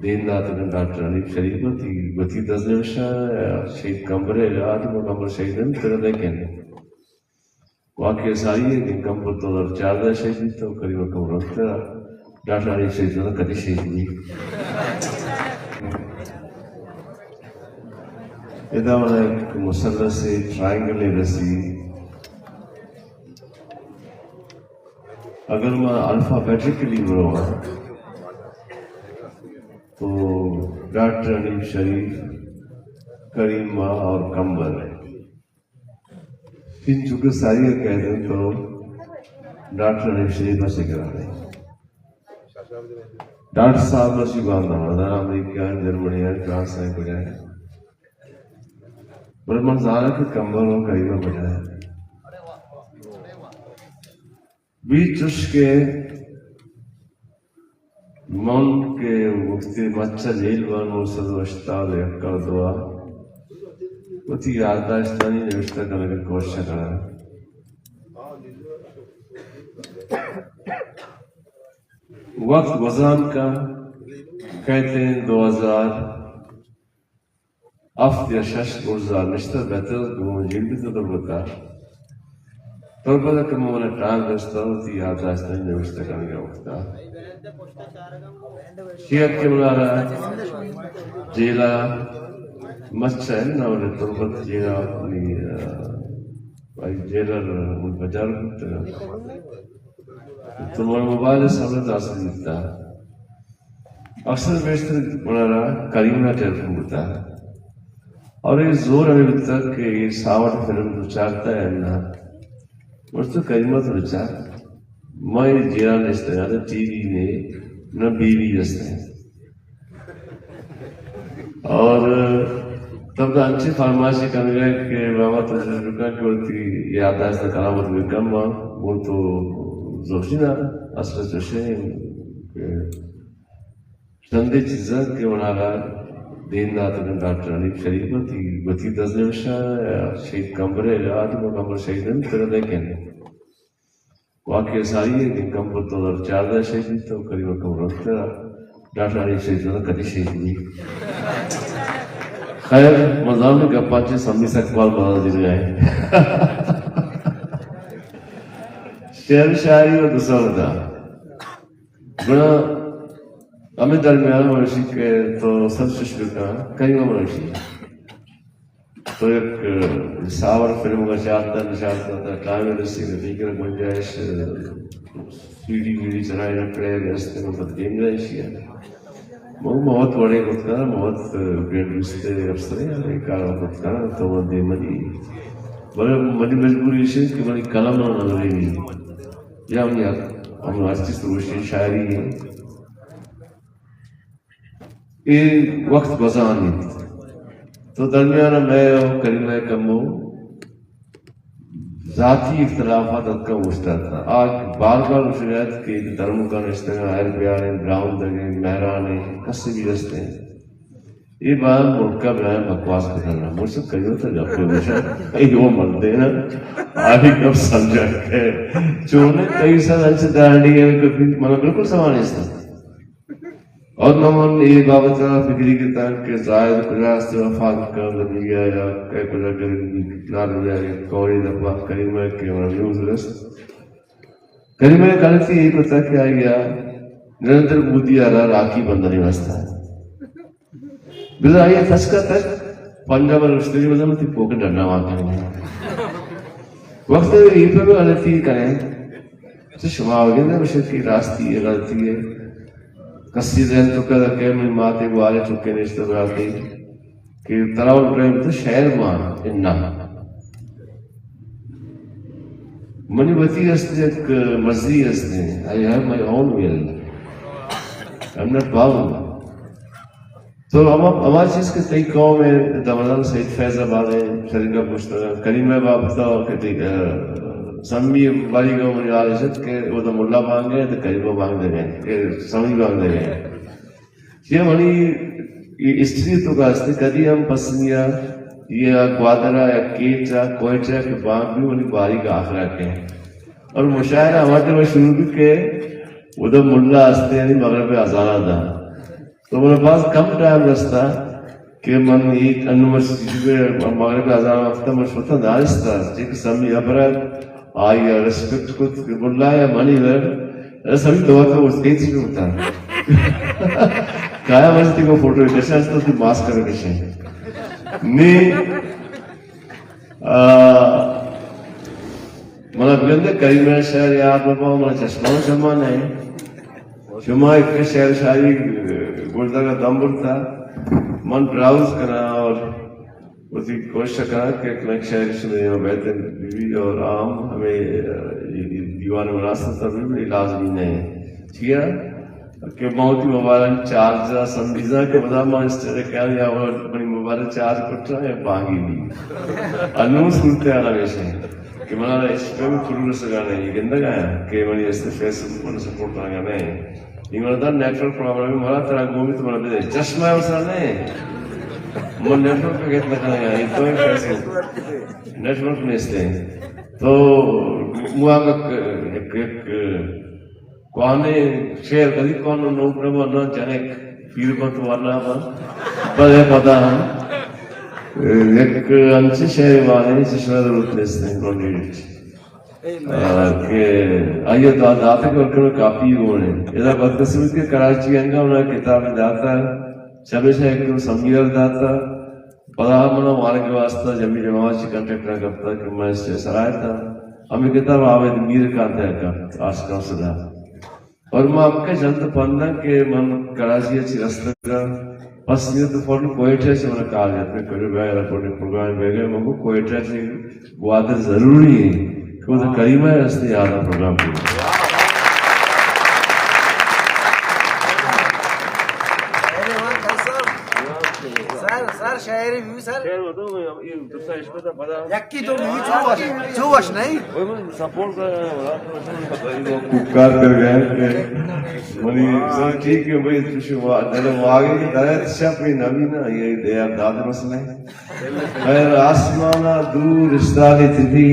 دیم داتگ انت ڈاکٹر حنیف شریف ءَ، وتی، وتی دزنمشا شہید کمبر ءِ یات ءَ، کمبر شہید انت، ترا دے کن۔ واقعہ ساری ہے کہ کمبر دو ہزار چاردہ شہید بیت، تو قریب کمبر وقت ڈاکٹر حنیف شریف ءَ کدی شہید بیت۔ ادا من ایک مثلث ٹرائنگل رسی۔ اگر من الفابیٹیکلی برواں تو ڈاکٹر حنیف شریف، کریمہ اور کمبر، تین چونکہ ساری کہہ دیں تو ڈاکٹر حنیف شریف ءَ سے کرا دیں۔ ڈاکٹر صاحب نصیب آمدہ، امریکہ، جرمنی، فرانس ءَ کجا۔ بلے من زاناں کہ کمبر ءُ کریمہ کجا۔ بیت چش کہ من کہ وقتی مچ ءَ جیل باں نو سد ءُ ہشتاد ءُ یک ءَ دو ءَ، وتی یادداشتانی نوشتہ کنگ ءِ کوشش ءَ کناں۔ وقت گوزان کا کہتے ہیں دو ہزار ہفت یا شش برزا نشتہ بیتگ، گوں جیل بیتگ تربت ءَ۔ تربت ءَ کہ من ءَ ٹائم رستہ وتی یادداشتانی نوشتہ کنگ ءِ وقت ءَ۔ شیعت کہ منارا جیل ءَ مچ ءَ نہ، بلے تربت جیل ءَ منی، آ، بھائی جیلر من بجار بوتگ۔ تو من موبائل ءِ سبت حاصل بیتا۔ اکثر بیشتر منارا کریمہ ءَ ٹیلیفون بوتا۔ اور اے زور ہمے بوتا کہ اے ساوٹ فلم تو چارتا ہے نا۔ اور تو کریمہ تو بچار۔ میں جیران نشتہ یاد ٹی وی نے نہ بی وی رستے۔ اور تب دا انچیں فرمائشے کنگ ءَ کہ بابا تو چش بکن کہ وتی یادداشت ءَ کرامت بکن، ما گوں تو زوشی نا اصل چوشیں کہ چندے چیزاں کہ منارا دیم داتگ انت ڈاکٹر حنیف شریف ءَ، وتی، وتی دزنمشا شہید کمبر ءِ یات ءَ، کمبر شہید انت، ترا دے کن۔ واقعہ ساری ہے کہ کمبر دو ہزار چاردہ شہید بیت، تو قریب کمبر وقت ڈاکٹر حنیف شریف ءَ کدی شہید بیت۔ خیر، مزامی گپاں چہ سمی سکپال بازار جنگ ءَ۔ شعر شاعری و دو سال دا۔ گڑا ہمے درمیان ءَ من گوشی کہ تو سر چش بکن، کریمہ من گوشی۔ تو یک، اہ، ساور فلم کا چارتا، نشارتا تا، ٹائم رسی کہ دیگر گنجائش، اہ، سی ڈی وی ڈی چلائے نہ پڑے، رستے میں تو دیم گا ایشی ہے۔ من بہت بڑے کت کنا، بہت، اہ، گریڈ رستے افسر ہیں، یہ کار کت کنا، تو وہ دیم دی۔ بلے منی مجبوری ایشی کہ منی قلم نہ لگے نہیں۔ یا ہم یا، ہم ہر چیز تو گوشی شاعری ہے۔ اے وقت گوزان انت۔ تو درمیان ءَ مئے و کریمہ ءِ کمو ذاتی اختلافات اتکا اوشتات۔ آ بار بار گوشگ ءَ ات کہ درمک ءَ نشتگ آں، ہیر بیاریں، براہوندگ ایں، مہران ایں، کسے بھی رست ایں۔ اے باید ملک ءَ بنائیں بکواس بکناں۔ مجھ سے کہیو تو گپ گوشاں۔ اے وہ مردے نا، آئی گپ سمجھا کہ چونے کئی سال انچ دانڈی ہے کہ منا بالکل سما نیست۔ اور نہ من اے بابت ءَ فکری کتاں کہ زاہد کجا است، وفات کن دنیا یا کئے کجا گر، نہ دنیا یا کوری دپا کریمہ کہ من نیوز رست۔ کریمہ غلطی اے کتا کہ آئی ءَ نریندر مودی ءَ را راکھی بندھن ءِ واسطہ۔ بزاں آئی ءَ تسکا تک پنجاب ءَ نشتگی بزاں وتی پوکٹ ڈنڈا مان کنگ۔ وقت اے پہ غلطی کریں۔ تو شما بگندے بشے کہ راستی ہے، غلطی ہے۔ کسی ذہن تو کہہ کہ منی ماتے گوارے چکے نشتہ براتے کہ ترا اول ٹائم تو شہر مان انا۔ منی وتی است یک مرضی است، I have my own will. I am not bound. تو ہما، ہما چیز کہ تئی قوم ءِ دمدان سید فیض آباد ءِ شرنگا پشتگ، کریمہ بابت ءَ کہ تئی، اہ، سمی باری گو منی حال اشت کہ وہ تو ملا بانگ ہے تو کریمہ بانگ دے گئے، کہ سمی بانگ دے گئے۔ یہ منی ہسٹری تو کا است، کدی ہم پسنیا یا گوادر ءَ یا کیچ ءَ کوئٹہ کہ بانگ بھی منی باری کا آخرہ کے۔ اور مشاعرہ ہمارے میں شروع بھی کہ وہ تو ملا است یعنی مغرب اذان دا۔ تو من باز کم ٹائم رستا کہ من ایک انو مس مغرب اذان وقت من شتا دانستا، جیک سمی ابرد آئی ریسپیکٹ کت کہ بلا یا منی ور، اے سمی دعا کا اس گئی تھی ہوتا۔ کایا مجتی کو فوٹو کشا، اس تو ماسک کر کشے۔ نی، آ، منا بگندے کریمہ شعر یاد ببا، منا چشمہ و چمہ نئے۔ شما ایک شعر شاعری گلدگہ دم برتا، من براؤز کنا اور وتی کوشش کنا کہ کنک شعر شمے یہاں بہتر بی بی اور عام ہمیں، آ، دیوان مناسب تر بی بی لازمی نئے۔ چیا؟ کہ ما وتی موبائل چارج ءَ سمجھیزاں کہ پدا ما اسٹیڈ کار یا منی موبائل چارج کٹا یا بانگی بی۔ انو صورتحال ہمیش ایں کہ منا ہچ پیم پرو رسگا نئے، گندگا آں کہ منی است فیس بک من سپورٹ کنگا نئے۔ نی منا دا نیٹ ورک پرابلم ایں، منا ترا گومی تو منا بدے۔ چشمہ وسا نئے۔ من نیٹ ورک پہ گت نہ کنگا، اے تو فیس بک۔ نیٹ ورک نیستے۔ تو مو آگا ایک، ایک، کوہنیں شعر کدی کوہن نوک نہ بنت، جنک پیر بنت ورنا بنت، پدے پدا ہم یک انچیں شعرے وانیں چہ شما ضرورت نیست انت، نو نیڈ۔ آ، کہ آئی ءَ دا-، داتگ ورکنگ کاپی گون انت۔ ادا بدقسمتی کہ کراچی انگا انہاں کتابے داتا، چمیشا یک سمیر داتا، پدا منا وانگ ءِ واسطہ جمی جماعت چہ کنٹیکٹ ءَ کپتگ کہ من اس چہ سرایت آں۔ ہمے کتاب عابد میر کانت ءَ کپت، آرٹس کونسل ءَ۔ اور ما ہمکہ جند پنداں کہ من کراچی ءَ چہ رستگاں، پس نیت فوراً کوئٹہ ءَ چہ من کال جت، من کوئٹہ بیگ ءَ پروگرام بیگ ءَ، من گوں کوئٹہ ءَ چہ گوادر ضروری ایں کہ وہ کریمہ ءَ ہستے یاد پروگرام کو۔ سر، سر، شاعری بھی سر۔ یکی تو بھی چو وش، چو وش نہیں۔ کوکار کر گئے کہ منی سر ٹھیک ہے بھائی، تشی وا-، دل واگے کہ درد شپ ہی نبی نا، یہ دے یار داد مسئلہ ہے۔ خیر آسمانا دور استالی تبی،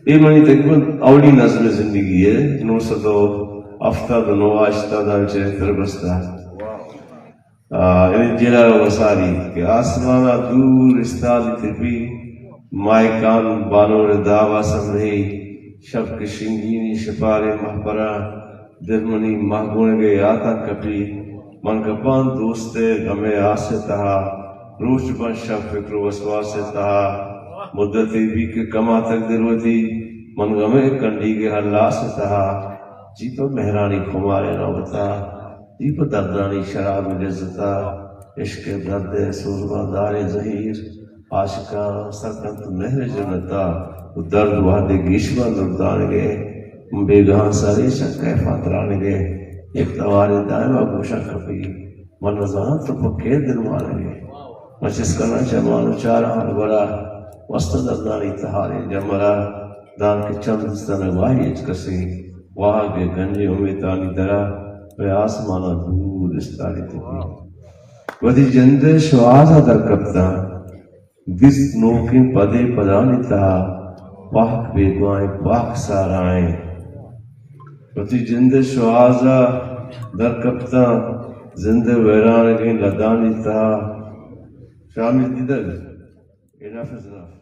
اے منی تقریباً اولی نظم زندگی ہے، نو سد و ہفتاد و نو ہشتاد ءَ چہ تر بستا۔ آ، یعنی جیڑہ وساری کہ آسمانا دور استالی تپی، ماہکان بانور دابا سمرہی، شپ کہ شنگینی شپارے مہپرا، دل منی مہگونگے یاتاں کپی، من کپاں دوستے غمے آسے تہا، روچ بنت شپ فکر و وسواسے تہا، مدتے بی کہ کماتگ دل وتی، من غمے کنڈیگے ہلاسے تہا، جی پہ مہرانی خمارے نوبتا، جی پہ دردانی شراب لذتا، عشق درد سوزبا دارے زہیر، عاشقاں سر کنت مہر جنتا، و درد وہدے گیش بنت دردانگے، بیگہاں سرے چہ کیفاں ترانگے، یک توارے دائما گوشاں کپی، من نزاناں تو پہ کئے دل مانگے۔ من چست کناں چمان و چاراں ہربرا، وستہ دردانی تہاریں جمرا، دانکہ چم دیستہ نہ گواہی ہچ کسے، واہگ ءِ گنجیں امیتانی درا، پہ آسمانا دور استالی تپی۔ وتی جند ءِ شوہاز ءَ در کپتاں، دیست نوکیں پدے پدانی تہا، پاک بیگواہیں پاک سارائیں۔ وتی جند ءِ شوہاز ءَ در کپتاں، زند ءِ ویرانگیں لدانی تہا۔ شامی دیدگ، enough is enough۔